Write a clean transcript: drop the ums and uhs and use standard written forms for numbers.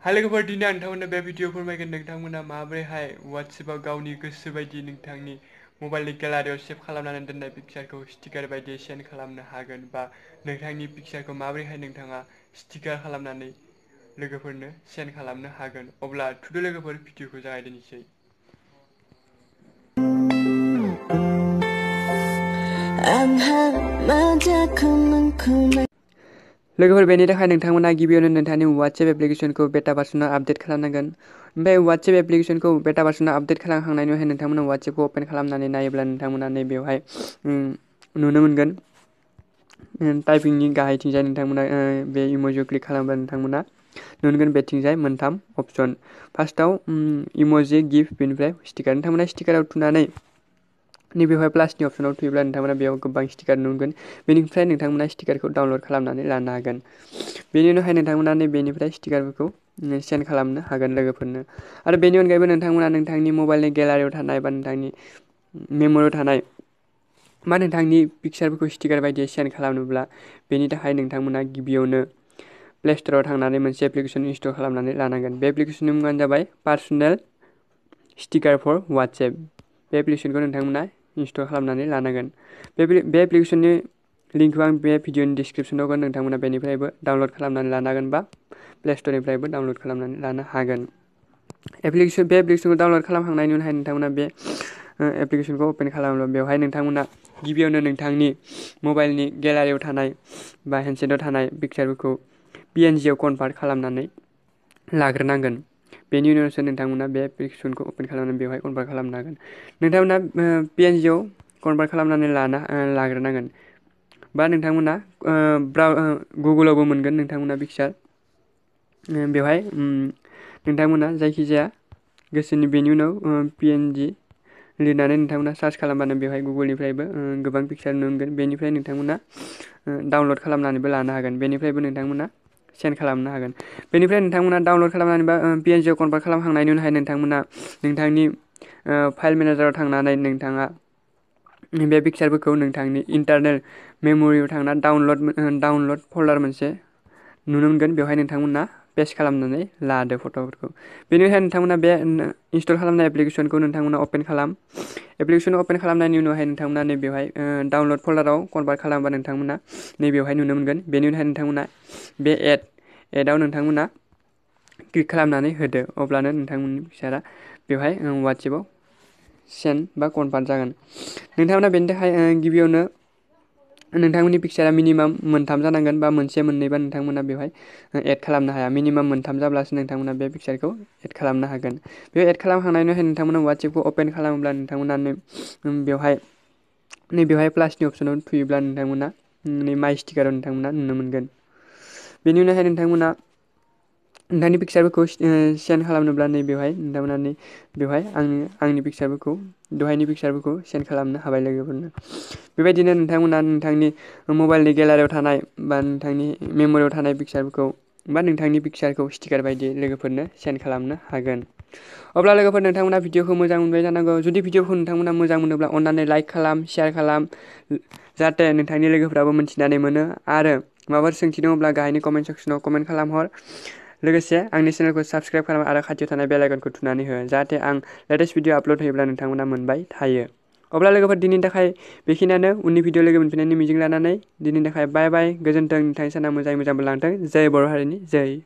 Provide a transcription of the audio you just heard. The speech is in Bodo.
हाय लोगोफोर दिनै आं नोंथांमोननो बे भिडिअ फोरमायगोन नोंथांमोना माबोरैहाय WhatsAppआव गावनि गोसो बायदि नोंथांनि मबाइलनि गेलारियाव सेभ खालामनानै दोननाय पिक्चारखौ स्टिकार बायदि सेन्ड खालामनो हागोन बा नोंथांनि पिक्चारखौ माबोरैहाय नोंथाङा स्टिकार खालामनानै लोगोफोरनो सेन्ड खालामनो हागोन। अब्ला थुदो लोगोफोर भिडिअखौ जागायदिनिसै। लोगोफोर बेनि थाखाय नोंथांमोना गिबियावनो नोंथांनि WhatsApp एप्लिकेशनखौ बेटा भार्सनाव आपडेट खालामनांगोन। ओमफ्राय WhatsApp एप्लिकेशनखौ बेटा भार्सनाव आपडेट खालामखांनायनि उनाव नोंथांमोना WhatsAppखौ अपेन खालामनानै नायोब्ला नोंथांमोना नैबेवहाय नुनो मोनगोन टाइपिंनि गाहायथिंजाय नोंथांमोना बे इम'जिखौ क्लिक खालामब्ला नोंथांमोना नुनो मोनगोन बेथिंजाय मोनथाम अप्शन। फार्स्टआव इम'जि गिफ्ट बेनिफ्राय स्टिकार। नोंथांमोना स्टिकाराव थुनानै नैबेवहाय प्लासनि अप्शनाव थुयोब्ला नोंथांमोना बेयाव गोबां स्टिकार नुगोन। बेनिफ्राय नोंथांमोना स्टिकारखौ डाउनलड खालामनानै लानो हागोन। बेनि उनावहाय नोंथांमोना बेनिफ्राय स्टिकारफोरखौ सेन्ड खालामनो हागोन लोगोफोरनो। आरो बेनि अनगायैबो नोंथांमोना नोंथांनि मबाइलनि गेलारियाव थानाय बा नोंथांनि मेम'रियाव थानाय बा नोंथांनि पिक्चारफोरखौ स्टिकार बायदियै सेन्ड खालामनोब्ला बेनि थाखाय नोंथांमोना गिबियावनो प्ले स्ट'राव थांनानै मोनसे एप्लिकेसन इनस्टल खालामनानै लानांगोन। बे एप्लिकेसननि मुङानो जाबाय पार्सनेल स्टिकार फर WhatsApp। बे एप्लिकेसनखौ नोंथांमोना इनस्टल खालामनानै लानांगोन। बे एप्लिकेसननि लिंकखौ आं बे भिडिअनि डिसक्रिपसनाव होगोन। नोंथांमोना बेनिफ्रायबो डाउनलड खालामनानै लानो हागोन बा प्ले स्ट'रनिफ्रायबो डाउनलड खालामनानै लानो हागोन। बे एप्लिकेसनखौ डाउनलड खालामखांनायनि उनावहाय नोंथांमोना बे एप्लिकेसनखौ अपेन खालामोब्ला बेवहाय नोंथांमोना गिबियावनो नोंथांनि मबाइलनि गेलारियाव थानाय बा हेन्डसेटआव थानाय पिक्चारफोरखौ PNG आव कनभार्ट खालामनानै लाग्रोनांगोन। बेनि उनावसो नोंथांमोना बे एप्लिकेसनखौ अपेन खालामनानै बेवहाय कनभार्ट खालामनो हागोन। नोंथांमोना PNG आव कनभार्ट खालामनानै लाग्रोनांगोन बा नोंथांमोना गुगोलावबो मोनगोन नोंथांमोना पिक्चार। बेवहाय नोंथांमोना जायखिजाया गोसोनि बेनि उनाव PNG लिरनानै नोंथांमोना सार्च खालामबानो बेवहाय गुगोलनिफ्रायबो गोबां पिक्चार नुनो मोनगोन। बेनिफ्राय नोंथांमोना डाउनलड खालामनानैबो लानो हागोन। बेनिफ्रायबो नोंथांमोना सेन्ड खालामनो हागोन। बेनिफ्राय नोंथांमोना डाउनलड खालामनानै बा PNG आव कनभार्ट खालामखांनायनि उनावहाय नोंथांमोना नोंथांनि फाइल मेनेजाराव थांनानै नोंथाङा बे पिक्चारफोरखौ नोंथांनि इन्टारनेल मेम'रियाव थांना डाउनलड फल्डार मोनसे नुनो मोनगोन। बेवहाय नोंथांमोना पेस्ट खालामनानै लादो फट'फोरखौ। बेनिफ्राय नोंथांमोना बे इनस्टल खालामनाय एप्लिकेसनखौ नोंथांमोना अपेन खालाम। एप्लिकेसन अपेन खालामनायनि उनावहाय नोंथांमोना नैबेवहाय डाउनलड फल्डाराव कनभार्ट खालामबा नोंथांमोना नैबेवहाय नुनो मोनगोन। बेनि उनावहाय नोंथांमोना बे एडआव नोंथांमोना क्लिक खालामनानै होदो। अब्लानो नोंथांमोननि पिक्चारा बेवहाय WhatsAppआव सेन्ड बा कनभार्ट जागोन। नोंथांमोना बेनि थाखाय गिबियावनो नोंथांमोननि पिक्चारा मिनिमाम मोनथाम जानांगोन बा मोनसे मोननैबा नोंथांमोना बेवहाय एड खालामनो हाया। मिनिमाम मोनथाम जाब्लासो नोंथांमोना बे पिक्चारखौ एड खालामनो हागोन। बेयाव एड खालामखांनायनि उनावहाय नोंथांमोना WhatsAppखौ अपेन खालामोब्ला नोंथांमोना नैबेवहाय प्लासनि अप्शनाव थुयोब्ला नोंथांमोना माइ स्टिकाराव नोंथांमोना नुनो मोनगोन। बेनि उनावहाय नोंथांमोना नोंथांनि पिक्चारफोरखौ सेन्ड खालामनोब्ला नैबेवहाय नोंथांमोना बेवहाय आंनि पिक्चारफोरखौ दहायनि पिक्चारफोरखौ सेन्ड खालामनो हाबाय लोगोफोरनो। बेबायदिनो नोंथांमोना नोंथांनि मबाइलनि गेलारियाव थानाय बा नोंथांनि मेम'रियाव थानाय पिक्चारफोरखौ बा नोंथांनि पिक्चारखौ स्टिकार बायदि लोगोफोरनो सेन्ड खालामनो हागोन। अब्ला लोगोफोर नोंथांमोना भिडिअखौ मोजां मोनबाय जानांगौ। जुदि भिडिअखौ नोंथांमोना मोजां मोनोब्ला अननानै लाइक खालाम, शेयार खालाम, जाहाथे नोंथांनि लोगोफोराबो मिथिनानै मोनो। आरो माबाफोर सोंथि दङब्ला गाहायनि कमेन्ट सेक्सनाव कमेन्ट खालामहर। लोगोसे आंनि चेनेलखौ साबस्क्राइब खालाम आरो खाथियाव थानाय बेल आइकनखौ थुनानै हो, जाहाथे आं लेटेस्ट भिडिअ आपल'ड होयोब्ला नोंथांमोना मोनबाय थायो। अब्ला लोगोफोर दिनैनि थाखाय बेखिनियानो। उननि भिडिअ लोगो मोनफिननायनि मिजिं लानानै दिनैनि थाखाय बाय बाय। गोजोन्थों। नोंथांनि साना मोजाङै मोजां लांथों। जय बर' हारिनि जय।